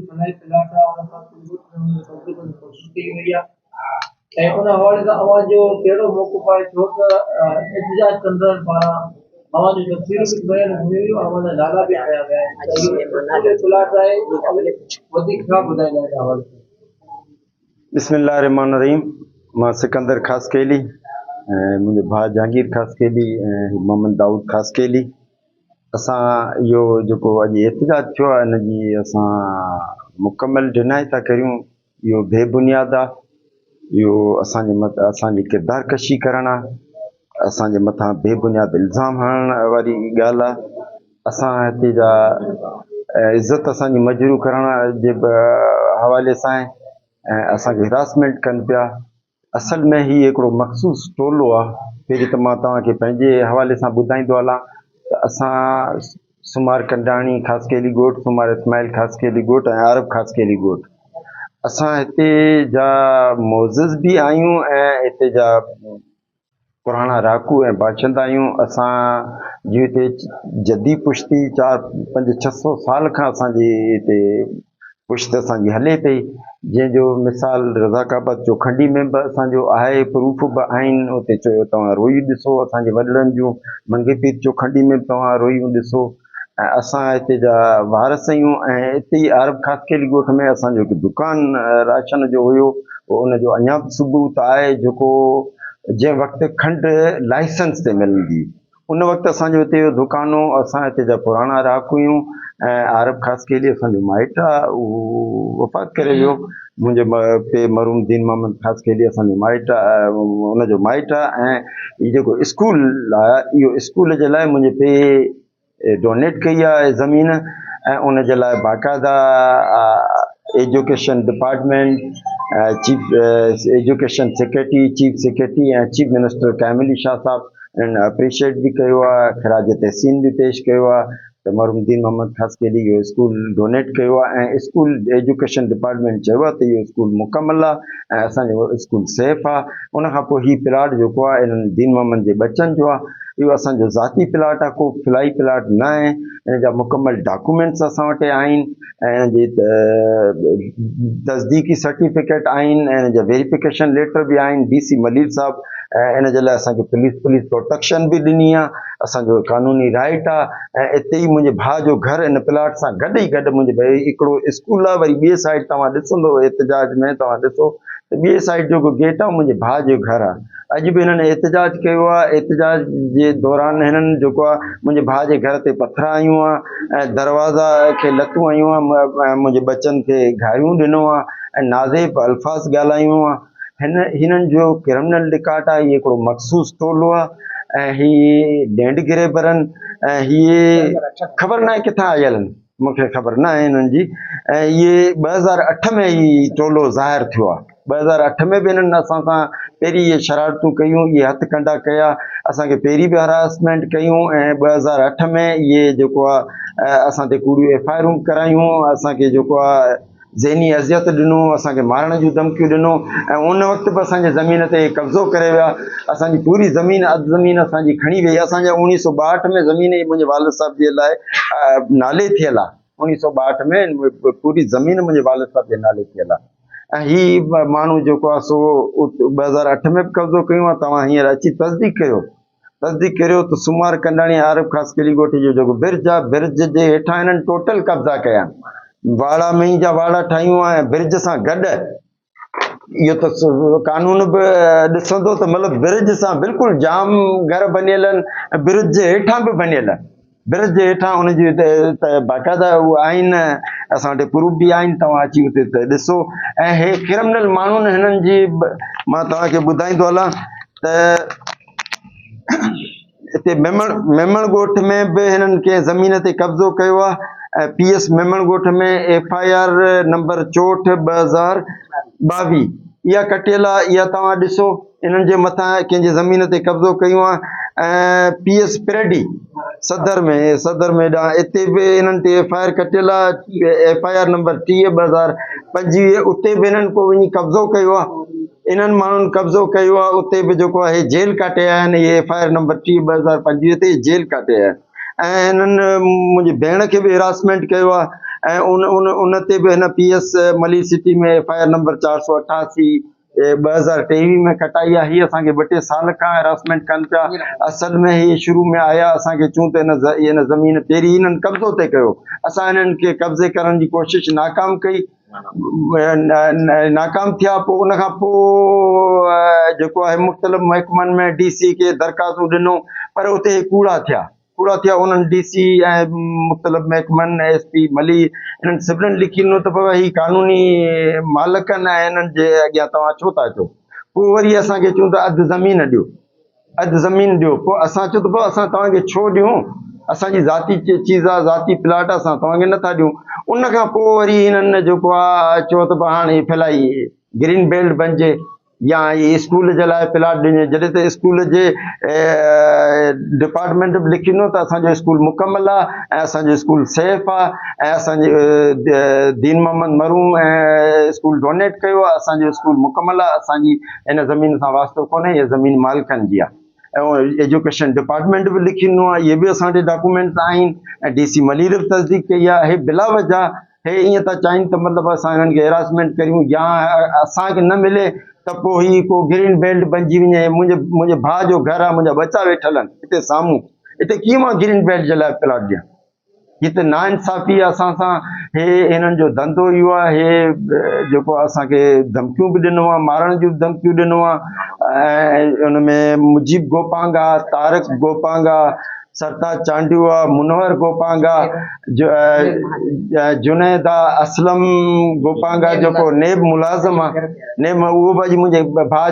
فلاحي پلاٽ آهي ان کان ڳوٺ ۾ ان تي قبضو ڪرڻ جي ڪوشش ڪئي وئي آهي ۽ ان حوالي سان اوهان جو ڪهڙو موقف آهي ڇو ته احتجاج ڪندڙن پاران اوهان جون تصويرون به کنيل هيون اوهان جا نالا به کنيا ويا آهن ته اهو فلاحي پلاٽ آهي وڌيڪ ڇا ٻڌائيندا ان حوالي سان. بسم الله الرحمٰن الرحيم مان سڪندر خاصخيلي ۽ منهنجو ڀاء جهانگير خاصخيلي ۽ محمد دائود خاصخيلي اسان اهو جيڪو اڄ احتجاج ٿيو آهي ان جي اسان مڪمل ڊنائي ٿا ڪريون اهو بي بنياد آهي اهو اسانجي مت اسانجي ڪردار ڪشي ڪرڻ آهي اسانجي مٿان بي بنياد الزام هڻڻ واري ڳالهه آهي اسان هتي جا عزت اسان جي مجروح ڪرڻ جي حوالي سان آهي ۽ اسان کي هراسمينٽ ڪن پيا اصل ۾ هي هڪڙو مخصوص ٽولو آهي پهرين ته مان توهان کي پنهنجي حوالي سان ٻڌائيندو هلان ته اسان سمار ڪنڊاڻي خاصخيلي ڳوٺ سمار اسماعيل خاصخيلي ڳوٺ ۽ عارب خاصخيلي ڳوٺ اسان هتي جا معزز به آهيون ۽ هتي جا پراڻا رهاڪو ۽ باشندا آهيون. اسان جي هتي جدي پشتي چار پنج ڇهه سو سال کان اسان جي هتي پشت اسان جي هلي پئي جنهن جو مثال رزاق آباد چوکنڊي ۾ به اسان جو آهي پروف به آهن اتي چيو توهان روئي ڏسو اسان جي وڏڙن جون منگهي پير چوکنڊي ۾ به توهان روئيون ڏسو ۽ اسان هتي جا وارث آهيون ۽ اتي ئي عارب خاصخيلي ڳوٺ ۾ اسان جو هڪ دڪان راشن جو هيو ان جو اڃا به ثبوت آهي جيڪو جنهن وقت کنڊ لائسنس تي ملندي ان وقت اسان جو هتي دڪان هو اسان هتي جا پراڻا رهاڪو آهيون ۽ عارب خاصخيلي اسان جو مائٽ آهي اهو وفات ڪري ويو منهنجي پيء مرحوم دين محمد خاصخيلي اسان جو مائٽ آهي ان جو مائٽ آهي ۽ هي جيڪو اسڪول آهي اهو اسڪول جي لاء منهنجي پيء ڊونيٽ ڪئي آهي زمين ۽ ان جي لاء باقاعده education department chief education secretary chief secretary ۽ chief minister Qaim Ali Shah صاحب انهن اپريشيٽ به ڪيو آهي خراج تحسين به پيش ڪيو آهي ته مرحوم دين محمد خاصخيلي اهو اسڪول ڊونيٽ ڪيو آهي ۽ اسڪول ايجوڪيشن ڊپارٽمينٽ چيو آهي ته اهو اسڪول مڪمل آهي ۽ اسان جو اسڪول سيف آهي ان کان پوء هي پلاٽ جيڪو آهي انهن دين محمد جي ٻچن جو آهي اهو اسان جو ذاتي پلاٽ آهي ڪو فلائي پلاٽ نه آهي ان جا مڪمل ڊاڪومينٽس اسان وٽ آهن ۽ ان جي تصديقي سرٽيفڪيٽ آهن ۽ ان جا ويريفڪيشن ليٽر به آهن ڊي سي ملير صاحب ۽ ان جي لاء اسان کي پوليس پوليس پروٽيڪشن به ڏني آهي اسان جو قانوني رائيٽ آهي ۽ اتي ئي منهنجي ڀاء جو گهر ان پلاٽ سان گڏ ئي گڏ منهنجي ڀئي هڪڙو اسڪول آهي وري ٻي سائيڊ توهان ڏسندو احتجاج ۾ توهان ڏسو ته ٻي سائيڊ جيڪو گيٽ آهي منهنجي ڀاء جو گهر آهي اڄ به هنن احتجاج ڪيو آهي احتجاج جي دوران هنن جيڪو آهي منهنجي ڀاء جي گهر تي پٿر هنيو آهي ۽ دروازا کي لتون هنيون آهن ۽ منهنجي ٻچن کي گاريون ڏنو آهي ۽ نازيب الفاظ ڳالهايون آهي هن هنن جو ڪرمنل رڪارڊ آهي هي هڪڙو مخصوص ٽولو آهي ۽ هي لينڊ گريبر آهن ۽ هي خبر ناهي ڪٿان آيل آهن مون کي خبر نه آهي هنن جي ۽ اهي 2008 ۾ هي ٽولو ظاهر ٿيو آهي 2008 ۾ به هنن اسان سان پهرين اهي شرارتون ڪيون اهي هٿ ڪنڊا ڪيا اسان کي پهرين به هراسمينٽ ڪيون ۽ 2008 ۾ اهي جيڪو آهي اسان تي ڪوڙيون ايف I آرون ڪرايون اسان کي جيڪو آهي ذهني اذيت ڏنو، اسان کي مارڻ جون ڌمڪيون ڏنو ۽ ان وقت به اسان جي زمين تي قبضو ڪري ويا، اسان جي پوري زمين اڌ زمين اسان جي کڻي وئي، اسان جا اوڻيهه سو ٻاهٺ ۾ زمين ئي منهنجي والد صاحب جي لاء نالي ٿيل آهي، اوڻيهه سو ٻاهٺ ۾ پوري زمين منهنجي والد صاحب جي نالي ٿيل آهي ۽ هي ماڻهو جيڪو آهي سو 2008 ۾ به قبضو ڪيون آهي، توهان هينئر اچي تصديق ڪريو. تصديق ڪريو ته سومار ڪنڊاڻي عارب خاصخيلي ڳوٺ جو جيڪو برج آهي برج جي هيٺان هنن ٽوٽل قبضا ڪيا آهن واڙا مئي جا واڙا ٺاهيون آهن ۽ برج سان گڏ اهو ته قانون به ڏسندو ته مطلب برج سان بلڪل جام گهر بنيل آهن ۽ برج جي هيٺان به بنيل آهن برج جي هيٺان ان جي باقاعده اهو آهن اسان وٽ پروف به آهن توهان اچي اتي ته ڏسو ۽ هي ڪرمنل ماڻهن هنن جي مان توهان کي ٻڌائيندو هلان ته هتي ميمڻ ميمڻ ڳوٺ ۾ به هنن ڪنهن زمين تي قبضو ڪيو آهي ۽ پي ايس ميمڻ ڳوٺ ۾ ايف I R number چوهٺ 2022 اها ڪٽيل آهي اها توهان ڏسو انهن جي مٿان ڪنهن جي زمين تي قبضو ڪيو آهي ۽ پي ايس پريڊي صدر ۾ صدر ۾ ڏانهن اتي به انهن تي ايف I R ڪٽيل آهي ايف I R number 30 2025 اتي به انهن ڪو وڃي قبضو ڪيو آهي انهن ماڻهن قبضو ڪيو آهي اتي به جيڪو آهي جيل ڪاٽي آيا آهن اهي ايف I R number 30 2025 تي جيل ڪاٽي آيا آهن ۽ هنن منهنجي ڀيڻ کي به هراسمينٽ ڪيو آهي ۽ ان ان ان تي به هن P S Malir city ۾ F I R number 488 2023 ۾ ڪٽائي آهي. هي اسان کي ٻه ٽي سال کان هراسمينٽ ڪن پيا. اصل ۾ هي شروع ۾ آيا اسان کي چون ته هن زمين پهرين هنن قبضو تي ڪيو، اسان هنن کي قبضي ڪرڻ جي ڪوشش ناڪام ڪئي، ناڪام ٿيا. پوء ان کان پوء جيڪو آهي مختلف محڪمن ۾ ڊي سي کي درخواستون ڏنو، پر اتي ڪوڙا ٿيا، ڪوڙا ٿيا. انهن ڊي سي ۽ مختلف محڪمن، ايس پي ملير، انهن سڀنن لکي ڏنو ته بابا هي قانوني مالڪ آهن ۽ انهن جي اڳيان توهان ڇو ٿا اچو. پوء وري اسان کي چون ته اڌ زمين ڏيو، اڌ زمين ڏيو. پوء اسان چيو ته بابا اسان توهان کي ڇو ڏيون، اسان جي ذاتي چيز آهي، ذاتي پلاٽ آهي، اسان توهان کي نٿا ڏيون. ان کان پوء وري هنن جيڪو آهي چيو ته بابا هاڻي ڦلائي گرين بيلٽ بنجي يا هي اسڪول جي لاء پلاٽ ڏني. جڏهن ته اسڪول جي ڊپارٽمينٽ به لکي ڏنو ته اسان جو اسڪول مڪمل آهي ۽ اسان جو اسڪول سيف آهي ۽ اسان جي دين محمد مرحوم اسڪول ڊونيٽ ڪيو آهي، اسان جو اسڪول مڪمل آهي، اسان جي هن زمين سان واسطو ڪونهي، هي زمين مالڪن جي آهي. ۽ ايجوڪيشن ڊپارٽمينٽ به لکي ڏنو آهي، اهي به اسان وٽ ڊاڪومينٽس آهن ۽ ڊي سي ملير به تصديق ڪئي آهي. هي بلا وجه هي ائين ٿا چاهين ته مطلب اسان هنن کي هراسمينٽ ڪريون يا اسان کي نه ملي ته پوء هي ڪو گرين بيلٽ بنجي وڃي. منهنجي منهنجي ڀاء جو گهر آهي، منهنجا ٻچا ويٺل آهن هتي سامهون، هتي ڪيئن مان گرين بيلٽ جي لاء پلاٽ ڏيان؟ هي ته نا انصافي آهي اسان سان. هي هنن جو ڌنڌو اهو آهي، هي جيڪو اسان کي ڌمڪيون به ڏنو آهي، مارڻ جون به ڌمڪيون ڏنو آهي. ۽ ان ۾ مجيب گوپانگ آهي، طارق گوپانگ آهي، سرتاج چانڊيو آ، منور گوپانگ آ، جنيد آ، اسلم گوپانگ آ جيڪو نيب ملازم آ، نيب اهو به اڄ منهنجي ڀاء.